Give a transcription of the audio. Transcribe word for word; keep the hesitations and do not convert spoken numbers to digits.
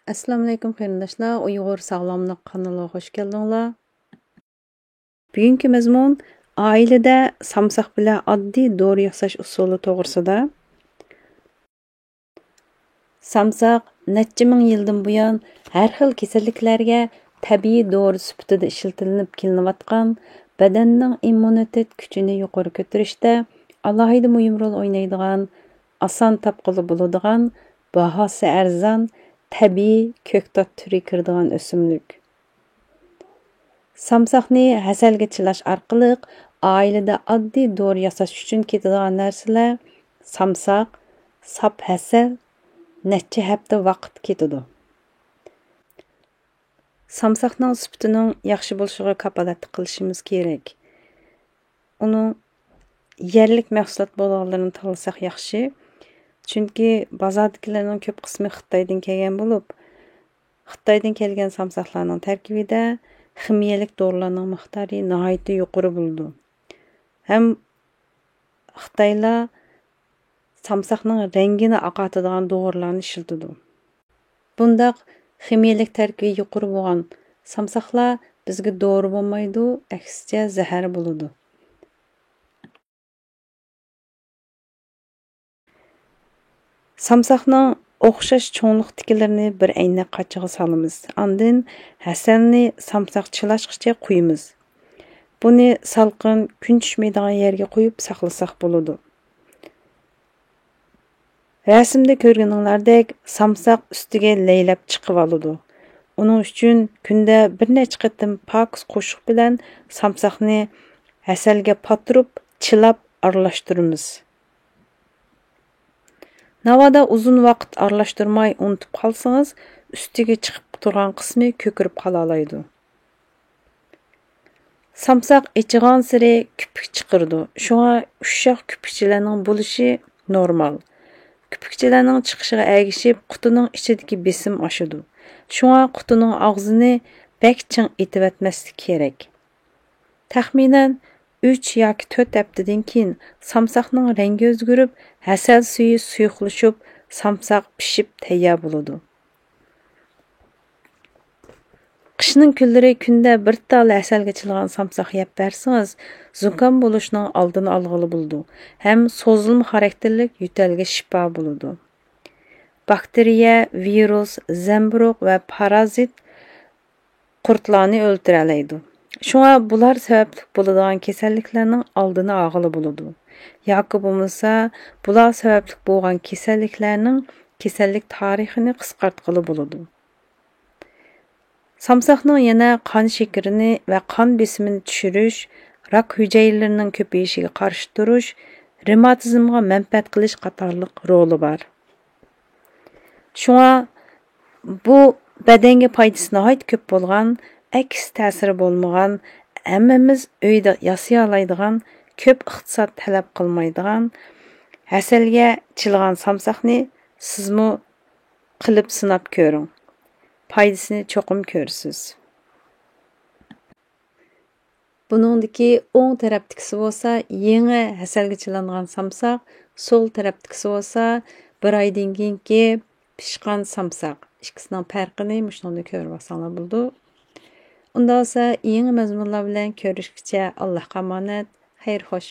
ئەسسالامۇئەلەيكۇم قېرىنداشلار، ئۇيغۇر ساغلاملىق قانىلىغا خۇش كەلدىڭلار. بۈگۈنكى مەزمۇن ئائىلىدە سامساق بىلەن ئاددىي دورا ياساش ئۇسۇلى توغرىسىدا. سامساق نەچچە مىڭ يىلدىن بۇيان ھەر خىل كېسەللىكلەرگە تەبىئىي دورا سۈپىتىدە ئىشلىتىلىنىپ كېلىنىۋاتقان، بەدەننىڭ ئىممۇنىتېت كۈچىنى يۇقىرى كۆتۈرۈشتە ئالاھىدە مۇھىم رول ئوينايدىغان، ئاسان تاپقىلى بولىدىغان، باھاسى ئەرزان، تەبىئىي كۆكتات تۈرى كىرىدىغان ئۆسۈملۈك. سامساقنى ھەسەلگە چىلاش ئارقىلىق ئائىلىدە ئاددىي دورا ياساش ئۈچۈن كېتىدىغان نەرسىلەر سامساق، ساپ ھەسەل، نەچچە ھەپتە ۋاقىت كېتىدۇ. سامساقنىڭ سۈپىتىنىڭ ياخشى بولۇشىغا كاپالەتلىك قىلىشىمىز كېرەك. ئۇنىڭ يەرلىك مەھسۇلات بولغانلىرىنى تاللىساق ياخشى. چۈنكى بازاردىكىلەرنىڭ كۆپ قىسمى خىتايدىن كەلگەن بولۇپ، خىتايدىن كەلگەن سامساقلارنىڭ تەركىبىدە خىمىيەلىك دورىلارنىڭ مىقدارى ناھايىتى يۇقىرى بولىدۇ. ھەم خىتايلار سامساقنىڭ رەڭگىنى ئاقارتىدىغان دورىلارنى ئىشلىتىدۇ. بۇنداق خىمىيەلىك تەركىبى يۇقىرى بولغان سامساقلار بىزگە دورا بولمايدۇ، ئەكسىچە زەھەر بولىدۇ. سامساقنىڭ ئوخشاش چوڭلۇقتىكىلىرىنى بىر ئەينەك قاچىغا سالىمىز. ئاندىن ھەسەلنى سامساق چىلاشقىچە قۇيىمىز. بۇنى سالقىن، كۈن چۈشمەيدىغان يەرگە قويۇپ ساقلىساق بولىدۇ. رەسىمدە كۆرگىنىڭلاردەك سامساق ئۈستىگە لەيلەپ چىقىۋالىدۇ. ئۇنىڭ ئۈچۈن كۈندە بىر نەچچە قېتىم پاكىز قوشۇق بىلەن سامساقنى ھەسەلگە پاتۇرۇپ، چىلاپ ئارىلاشتۇرىمىز. ناۋادا ئۇزۇن ۋاقىت ئارىلاشتۇرماي ئۇنتۇپ قالسىڭىز، ئۈستىگە چىقىپ تۇرغان قىسمى كۆكىرىپ قالالايدۇ. سامساق ئېچىغانسېرى كۆپۈك چىقىرىدۇ. شۇڭا ئۇششاق كۆپۈكچىلەرنىڭ بولۇشى نورمال. كۆپۈكچىلەرنىڭ چىقىشىغا ئەگىشىپ قۇتىنىڭ ئىچىدىكى بېسىم ئاشىدۇ. شۇڭا قۇتىنىڭ ئاغزىنى بەك چىڭ ئېتىۋەتمەسلىك كېرەك. تەخمىنەن ئۈچ ياكى تۆت ھەپتىدىن كېيىن سامساقنىڭ رەڭگى ئۆزگىرىپ، ھەسەل سۈيى سۇيۇقلىشىپ، سامساق پىشىپ تەييار بولىدۇ. قىشنىڭ كۈنلىرى كۈندە بىر تال ھەسەلگە چىلىغان سامساق يەپ بەرسىڭىز، زۇكام بولۇشنىڭ ئالدىنى ئالغىلى بولىدۇ ھەم سوزۇلما خاراكتېرلىك يۆتەلگە شىپا بولىدۇ. باكتېرىيە، ۋىرۇس، زەمبۇرۇغ ۋە پارازىت قۇرتلارنى ئۆلتۈرەلەيدۇ. شۇڭا بۇلار سەۋەبلىك بولىدىغان كېسەللىكلەرنىڭ ئالدىنى ئالغىلى بولىدۇ. ياكى بولمىسا، بۇلار سەۋەبلىك بولغان كېسەللىكلەرنىڭ كېسەللىك تارىخىنى قىسقارتقىلى بولىدۇ. سامساقنىڭ يەنە قان شېكىرىنى ۋە قان بېسىمىنى چۈشۈرۈش، راك ھۈجەيرىلىرىنىڭ كۆپىيىشىگە قارشى تۇرۇش، رېماتىزمغا مەنپەئەت قىلىش قاتارلىق رولى بار. شۇڭا بۇ بەدەنگە پايدىسى ناھايىتى كۆپ بولغان، ئەكس تەسىرى بولمىغان، ھەممىمىز ئۆيدە ياسىيالايدىغان، كۆپ ئىقتىساد تەلەپ قىلمايدىغان ھەسەلگە چىلىغان سامساقنى سىزمۇ قىلىپ سىناپ كۆرۈڭ. پايدىسىنى چوقۇم كۆرىسىز. بۇنىڭدىكى ئوڭ تەرەپتىكىسى بولسا يېڭى ھەسەلگە چىلانغان سامساق، سول تەرەپتىكىسى بولسا بىر ئايدىن كېيىنكى پىشقان سامساق. ئىككىسىنىڭ پەرقىنى مۇشۇنىڭدا كۆرۈپ باقساڭلار بولىدۇ. ئۇنداق بولسا يېڭى مەزمۇنلار بىلەن كۆرۈشكىچە ئاللاھقا ئامانەت، خەير خوش.